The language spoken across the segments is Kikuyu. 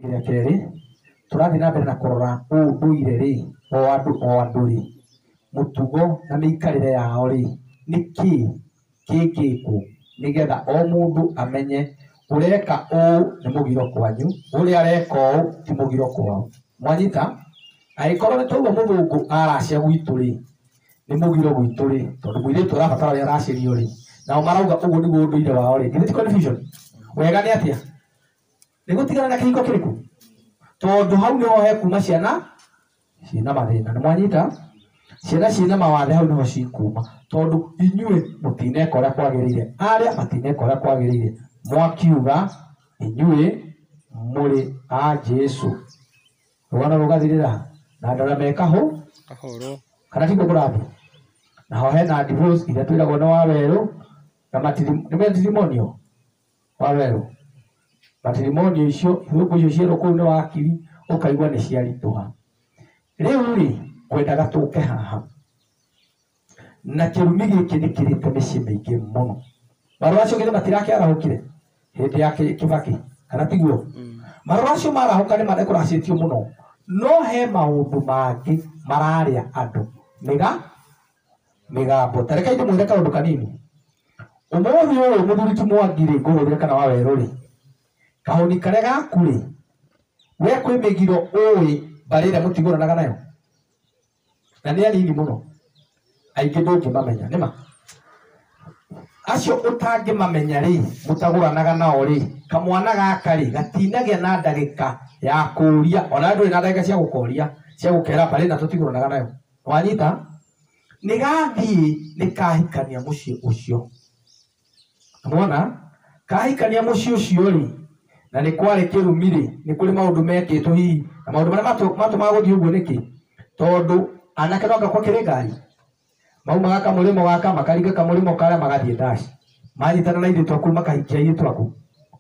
Gĩa kerĩ tũrathiĩ na mbere na kũrora ũndũire rĩ, o andũ o andũ rĩ, mũtugo na mĩikarĩre yao rĩ, nĩkĩ kĩngĩkwo nĩgetha o mũndũ amenye ũreka ũũ nĩ mũgiro kwanyu, ũrĩa areka ũũ ti mũgiro kwao. Mwanyita? Angĩkorwo nĩ twaigua mũthũngũ aracia gwitũ rĩ, nĩ mũgiro gwitũ rĩ, tondũ mũirĩtu arabatara ũrĩa aracĩrio rĩ, nao marauga ũguo nĩguo ũndũire wao rĩ, githĩ ti confusion? Wega nĩ atĩa? Nĩ gũtigana na kĩhiko kĩrĩkũ? Tondũ hau nĩho hekuma ciana ciĩna mathĩna. Nĩ mwanyita? Ciana ciĩna mawathe hau nĩho cikuma, tondũ inyuĩ mũtineka ũrĩa kwagĩrĩire, arĩa matineka ũrĩa kwagĩrĩire, mwakiuga inyuĩ mũrĩ a Jesu. Rũgano rũgathirĩra na ndarama ĩkahũ Kahoro. kana tiguo kũrathiĩ? Naho hena divorce iria twĩragwo nĩ wawerũ na nĩ matrimonial wawerũ, matrimonial icio ithũngũ icio cierwo kũu nĩ wakiri ũkaigua nĩ ciaritũha. Rĩu rĩ, ngwendaga tũke haha na kĩrumi gĩkĩ nĩ kĩrĩte mĩciĩ mĩingĩ mũno. Marũa acio githĩ matirakĩarahũkire hĩndĩ ya Kibaki kana tiguo? Marũa acio marahũka nĩ kũracĩtio mũno, no he maũndũ mangĩ mararĩa andũ mĩgambo. Ta reke ndĩmwĩre kaũndũ kanini. Ũmũthĩ ũyũ mũthuri ti Mwangi rĩ, ngũgũthĩre kana wa werũ rĩ, kahũni karĩa gaku rĩ, we kwĩ mĩgiro ũĩ mbarĩ ĩrĩa mũtigũranaga nayo, na nĩ anini mũno, aingĩ ndũngĩmamenya. Nĩma acio ũtangĩmamenya rĩ, mũtagũranaga nao rĩ, kamwana gaka rĩ gatinagĩa na ndagĩka ya kũũria, ona ndũrĩ na ndagĩka cia gũkoria cia gũkera mbarĩ na tũtigũranaga nayo. Wanyita? Nĩ gathiĩ nĩ kahikania mũciĩ ũcio. Mwana kahikania mũciĩ ũcio rĩ, na nĩ kwarĩ kĩrumi rĩ, nĩ kũrĩ maũndũ mekĩtwo hihi, na maũndũ marĩa matũmaga gũthiĩ ũguo nĩkĩ? Tondũ anake no anga kwakĩrĩ ngari, maumaga kamũrĩmo gaka makaringa kamũrĩmo karĩa magathiĩ dash, manyitana na airĩtu aku makahikia airĩtu aku.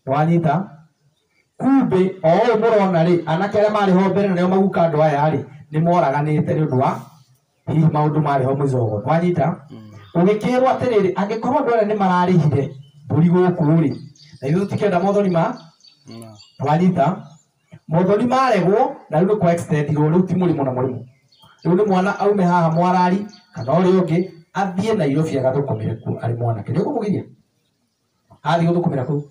Nĩwanyita? Kumbe o ũũ mũrona rĩ, anake arĩa marĩ ho mbere na nĩo maguka andũ aya rĩ, nĩ moraganĩte nĩ ũndũ wa hihi maũndũ marĩ ho mũcogo. Nĩwanyita? Ũgĩkĩrwo atĩrĩrĩ, angĩkorwo andũ aya nĩ mararĩhire mbũri gũkũ rĩ, na ithuĩ tũtikĩenda mothoni ma nĩwanyita? Mothoni maregwo na rĩu nĩ kwa extendirwo, rĩu ti mũrĩmo na mũrĩmo. Rĩu nĩ mwana aume haha mwarari kana ũrĩa ũngĩ athiĩ Nairobi agathũkũmĩre kuo arĩ mwanake. Nĩ ũkũmũgiria? Athiĩ gũthũkũmĩra kũu.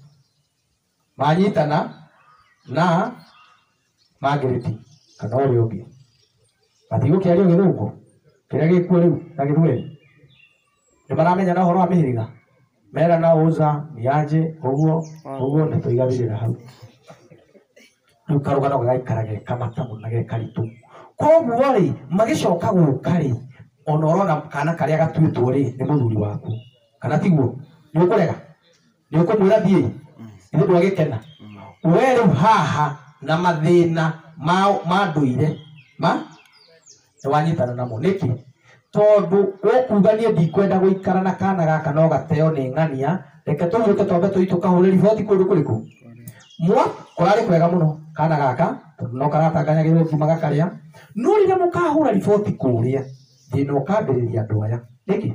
Manyitana na Margaret kana ũrĩa ũngĩ. Matigũkĩaria gĩthũngũ kĩrĩa gĩkuo rĩu na gĩthweri. Nĩ maramenyana ũhoro wa mĩhĩrĩga. Merana ũza niaje ũguo ũguo nĩ tũigathirĩra hau. Rĩu karũgano gagaikara ge kamata mũno na ge karitũ. Koguo rĩ, magĩcoka gũka rĩ, ona ũrona kana karĩa gatuĩtwo rĩ, nĩ mũthuri waku. Kana tiguo? Nĩ ũkũrega? Nĩ ũkũmwĩra thiĩ? Ithe ndwagĩkena? We rĩu haha na mathĩna ma ndũire ma nĩ wanyitana namo. Nĩkĩ? Tondũ ũkuga niĩ ndikwenda gũikara na kana gaka no gateo nĩ ng'ania, reke tũhurũke twambe tũthiĩ tũkahũre riboti kũndũ kũrĩkũ? Mwa kũrarĩ kwega mũno kana gaka tondũ no karatanganyagĩrwo ngima gakarĩa, no rĩrĩa mũkahũra riboti kũrĩa, thĩna ũkambĩrĩria andũ aya. Nĩkĩ?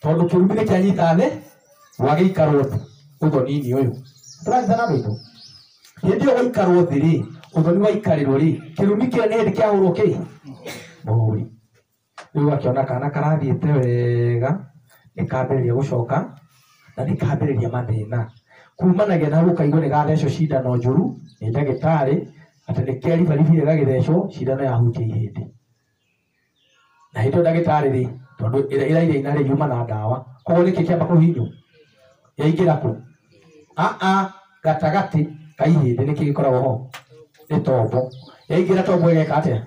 Tondũ kĩrumi nĩ kĩanyita thĩ, gwagĩikarwo thĩ ũthoni-inĩ ũyũ. Tũranyitana andũ aitũ? Hĩndĩ ĩyo gwaikarwo thĩ rĩ, ũthoni waikarĩrwo rĩ, kĩrumi kĩrĩa nĩ hĩndĩ kĩahũrwo kĩ? Mũhũri. Rĩu ũgakĩona kana karathiĩte wega, nĩ kambĩrĩria gũcoka na nĩ kambĩrĩria mathĩna. Kumanagia na hau ũkaigua nĩ gathecwo cindano njũru nĩ ndagĩtarĩ, atĩ nĩ keribaribire gagĩthecwo cindano yahutia ihĩndĩ. Na hĩndĩ ĩyo ndagĩtarĩ rĩ, tondũ ĩrairaina rĩ, yuma na ndawa. Koguo nĩkĩ kĩamba kũhihinywo? Yaingĩra kũ? Gatagatĩ ka ihĩndĩ nĩkĩ gĩkoragwo ho? Nĩ tombo. Yaingĩra tombo ĩgeka atĩa?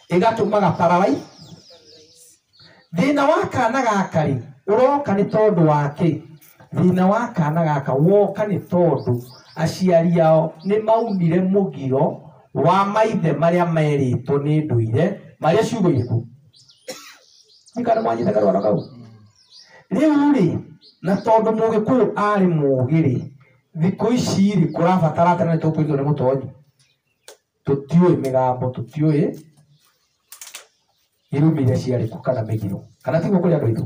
Ĩgatũmaga paralyze. Thĩna wa kana gaka rĩ, ũroka nĩ tondũ wa kĩ? Thĩna wa kana gaka woka nĩ tondũ aciari ao nĩ maunire mũgiro wa maithe marĩa merĩtwo nĩ ndũire, marĩa ciugo irĩkũ? Nĩ kana mwanyita karũgano kau? Rĩu rĩ, na tondũ mũgĩkũyũ arĩ mũũgĩ rĩ, thikũ ici rĩ, kũrabatara atĩ na nĩ tũkwĩrwo nĩ mũtonyi. Tũtiũĩ mĩgambo, tũtiũĩ irumi iria ciarĩ kuo kana mĩgiro. Kana tiguo kũrĩ andũ aitũ?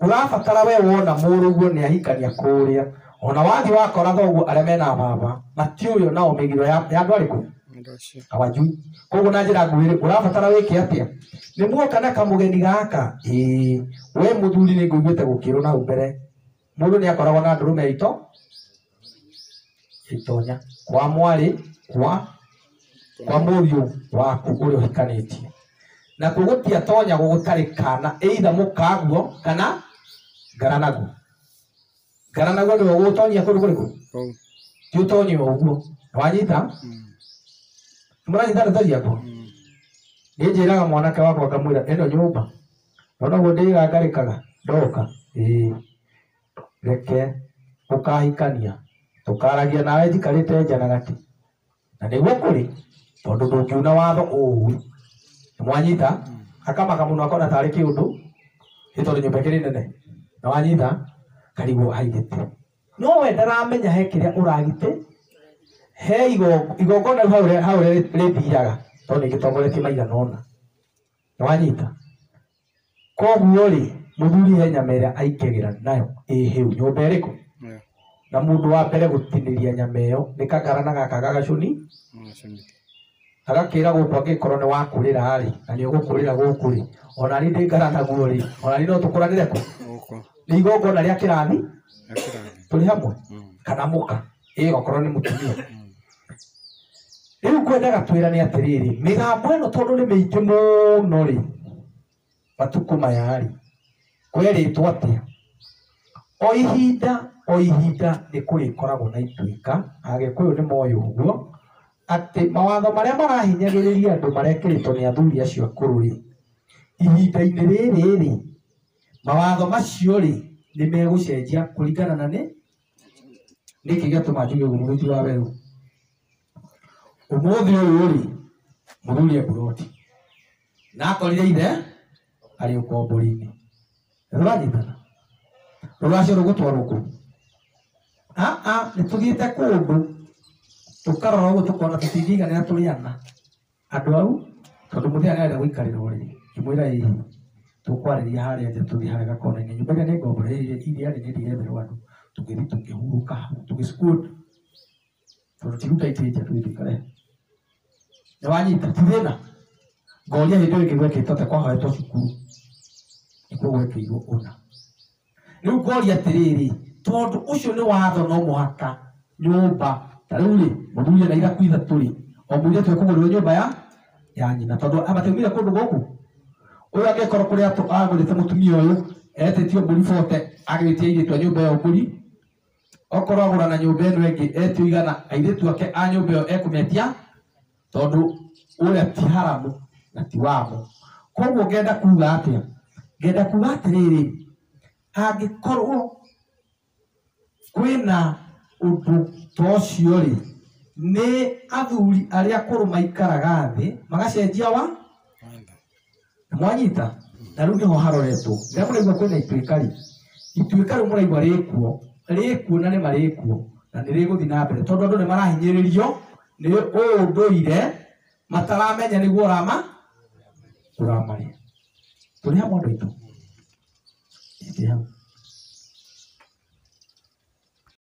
Ũrabatara we wona mũrũguo nĩ ahikania kũrĩa, Ona wathi wakora thoguo arĩa mena baba matiũĩ nao mĩgiro ya andũ arĩkũ hawajui. Koguo na njĩra nguhĩ ũrabatara wĩke atĩa? Nĩ muoka na kamũgeni gaka ĩĩ we mũthuri nĩ ngũiguĩte gũkĩrwo na hau mbere mũndũ nĩ akoragwo na ndũrũme ito itonya kwa mwarĩ kwa mũriũ waku ũrĩa ũhikanĩtie na kuo gũtiatonyagwo gũtarĩ kana either mũkaguo kana ngaranaguo. Ngaranaguo nĩwe ũgũtonyia kũndũ kũrĩkũ? Ti ũtonyio ũguo. Wanyita? Mũranyita ndeto ciakwa? Niĩ njĩraga mwanake wakwa ngamwĩra ĩno nyũmba nona ũguo ndĩgangarĩkaga ndoka ĩĩ reke ũkahikania tũkaragia nawe njikarĩte nja na gati na nĩguo kũrĩ tondũ ndũngiuna watho ũũ. Mwanyita? Akamaka mũno akona tarĩ kĩũndũ ĩ tondũ nyũmba ĩkĩrĩ nene na wanyita karigwo haigĩte no we ndaramenya he kĩrĩa ũragite he igongona rĩu hau rĩthiaga tondũ nĩgĩtongoretie maigana ũna. Nĩwanyita? Koguo rĩ mũthuri he nyama ĩrĩa aikagĩra nayo ĩ hĩu nyũmba ĩrĩkũ na mũndũ wa mbere gũtinĩria nyama ĩyo nĩ kagarana gaka gagacũni agakĩra gũkũ angĩkorwo nĩ wakũrĩra rĩ na nĩ ũgũkũrĩra gũkũ rĩ ona niĩ ndĩ ngaranaguo rĩ ona niĩ no tũkũranĩre kũ nĩ igongona rĩa kĩrathi tũrĩ hamwe kana mũka ĩ okorwo nĩ mũtumia. Rĩu ngwendaga twĩrane atĩrĩrĩ mĩgambo ĩno tondũ nĩ mĩingĩ mũno rĩ matukũ maya rĩ kwerĩtwo atĩa o ihinda nĩ kũrĩkoragwo na ituĩka Agĩkũyũ nĩ moĩ ũguo atĩ mawatho marĩa marahinyagĩrĩria andũ marekĩrĩtwo nĩ athuri acio akũrũ rĩ ihinda-inĩ rĩrĩ rĩ mawatho macio rĩ nĩ megũcenjia kũringana na nĩ nĩkĩ gĩatũma njuge ũguo mũrũti wa werũ. Ũmũthĩ ũyũ rĩ mũthuri e mburoti na akorire ithe arĩ ũkombori-inĩ. Nĩtũranyitana? Rũracio rũgũtwarwo kũ? Aa nĩ tũthiĩte kũndũ tũkarora ũguo tũkona tũtingĩiganĩra tũrĩ ana andũ au tondũ mũthenya nĩarenda gũikarĩra ũrĩrĩ ngĩmwĩra ĩĩ tũkwarĩria harĩa nja tũthiĩ harĩa gakona-inĩ nyũmba ĩrĩa nĩ ngombore iria rĩ nĩndiretherwo andũ tũgĩthiĩ tũkĩhurũka hau tũgĩ-squat tondũ ti ruta itĩ nja tũthiĩ tũikare. Nĩwanyita? Ti thĩna. Ngoria hĩndĩ ĩyo ĩngĩ gwekĩtwo atĩa kwahoetwo cukuru nĩkuo gwekĩirwo ũna. Rĩu ngoria atĩrĩrĩ tondũ ũcio nĩ watho no mũhaka nyũmba ta rĩu rĩ mũthuri ena ithaku ithatũ rĩ o mũirĩtu ekũgũrĩrwo nyũmba ya nyina tondũ matiaumire kũndũ gũkũ. Ũyũ angĩkorwo kũrĩa agũrĩte mũtumia ũyũ etĩtio mbũri 40 agĩtia airĩtu a nyũmba ĩyo mbũri okorwo agũra na nyũmba ĩno ĩngĩ etio igana airĩtu ake a nyũmba ĩyo ekũmetia tondũ ũrĩa ti haramu na ti wamo. Koguo ngenda kuga atĩa? Ngenda kuga atĩrĩrĩ angĩkorwo kwĩna ũndũ ta ũcio rĩ nĩ athuri arĩa akũrũ maikaraga thĩ magacenjia wa mwanyita na rĩu nĩho haroretwo. Rĩrĩa mũraigua kwĩna ituĩka rĩ ituĩka rĩu mũraigua rĩkuo na nĩ marĩkuo na nĩ rĩgũthiĩ na mbere tondũ andũ nĩ marahinyĩrĩrio nĩ ũndũire mataramenya nĩguo ũramarĩa. Tũrĩ hamwe andũ aitũ? Tũrĩ hamwe.